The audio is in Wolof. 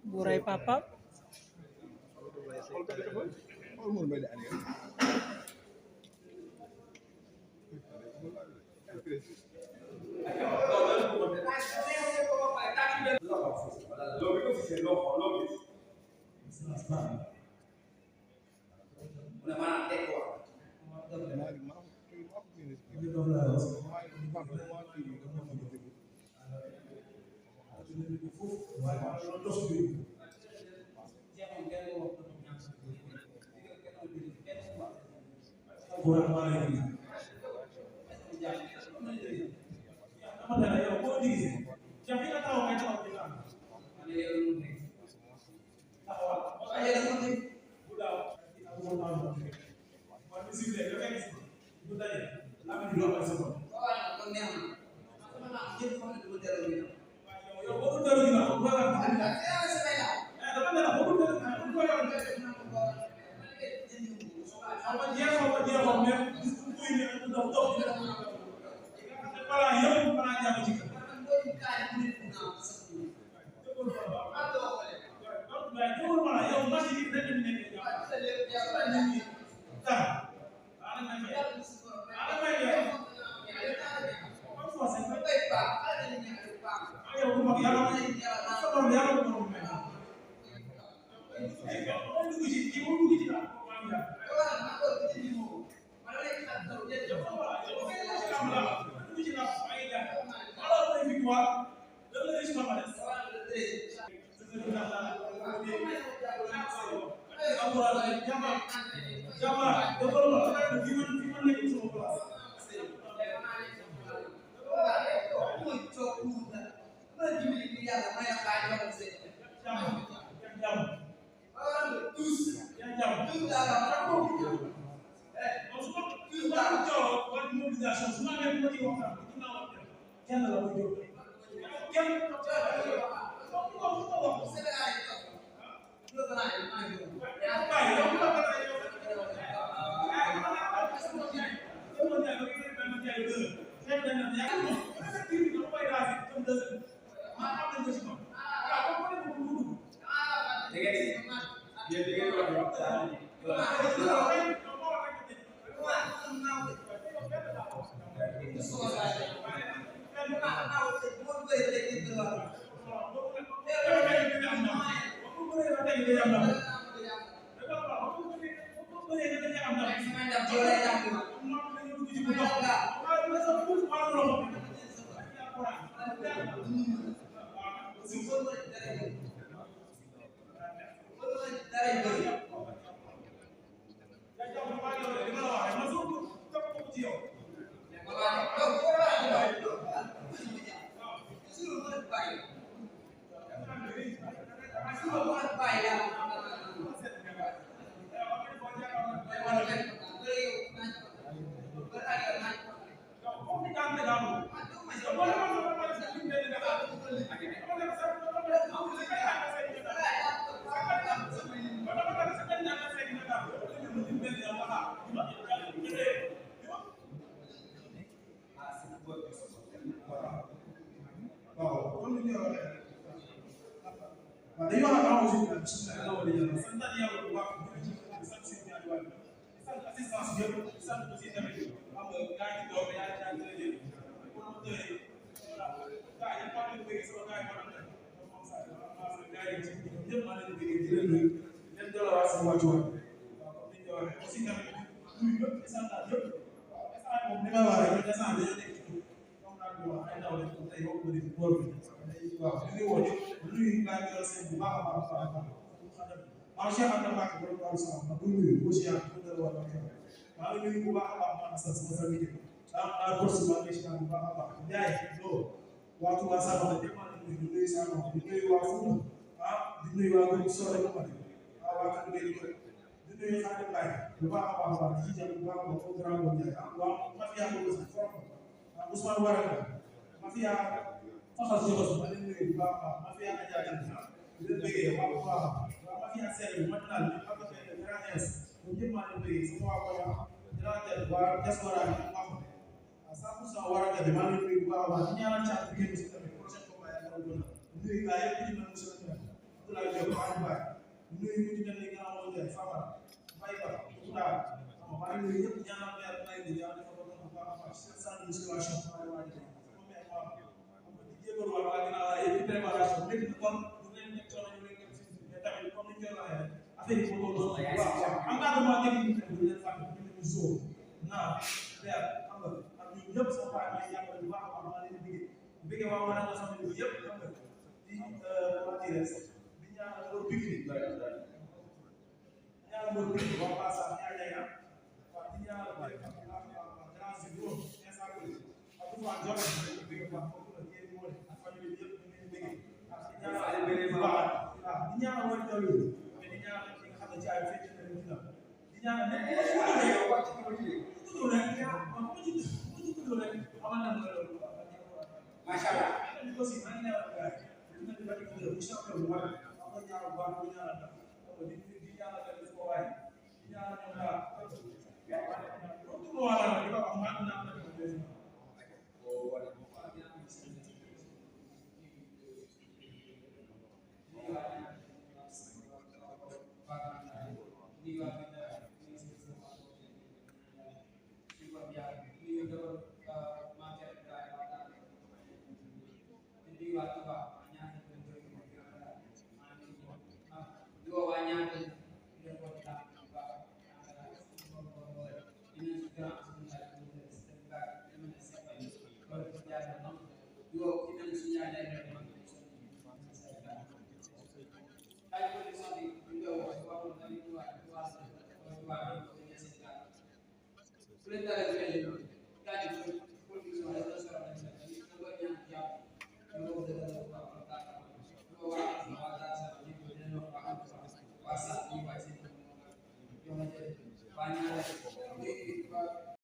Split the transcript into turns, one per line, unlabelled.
Buray papa.
ñun ñëpp maa ngi bëgg sama waa koy wax dinaa jël waa diaspora bi ak waa à 100% war a jafe maa ngi bëgg bu baax a baax di ñaanal caat bi ngeen si tamit prochaine combat yaakaar naa nuyu gars yëpp ñu mel monsieur le maire Abdoulaye Diop Aliou Baye nuyu ñu ci mel ni grand Modou Famara Mbaye Ba Kounda maa ngi nuyu ñëpp ñaanal maire Mbaye bi yàlla dafa doon bu baax a baax seen centre de musculation maa ngi waaj sama maire waaw di jégalu waa waa ginnaaw waaye yëpp préparation métti na kon bu leen nekk coono ñu leen si mais tamit comme ni ñu koy waxee affaire yi moo doon waaw encadrement technique bi leen fàtte ñu leen zoo naa leer xam nga ak ñun ñëpp sama paa may jàppale bu baax a baax maa leen di bëggee waa wane na sama yëpp xam nga di wàcc di ñaanal loolu bigri ñaanal loolu bigri waa Passa ñaar ñay am waaw di ñaanal grand zéro instant bi ak bu baax jox ñu bëgg baax foofu la yéen moo ak famille bi yëpp ñu leen bëggee di ñaanal waaw di ñaanal woon jaww mais di ñaanal ki nga xam ne ci ay fecc na ñu dina di ñaanal ne wàcc ko ci tudd rek tudd rek xamal na loolu macha allah aussi maa ngi ñaanal gars yi ñu ngi leen di bu champion bu mag am na ñaanal bu baax bu ñaanal di ñaanal leen ko waay di ñaanal ñoom daal tudd wala di ko wax maa ngi ñaanal leen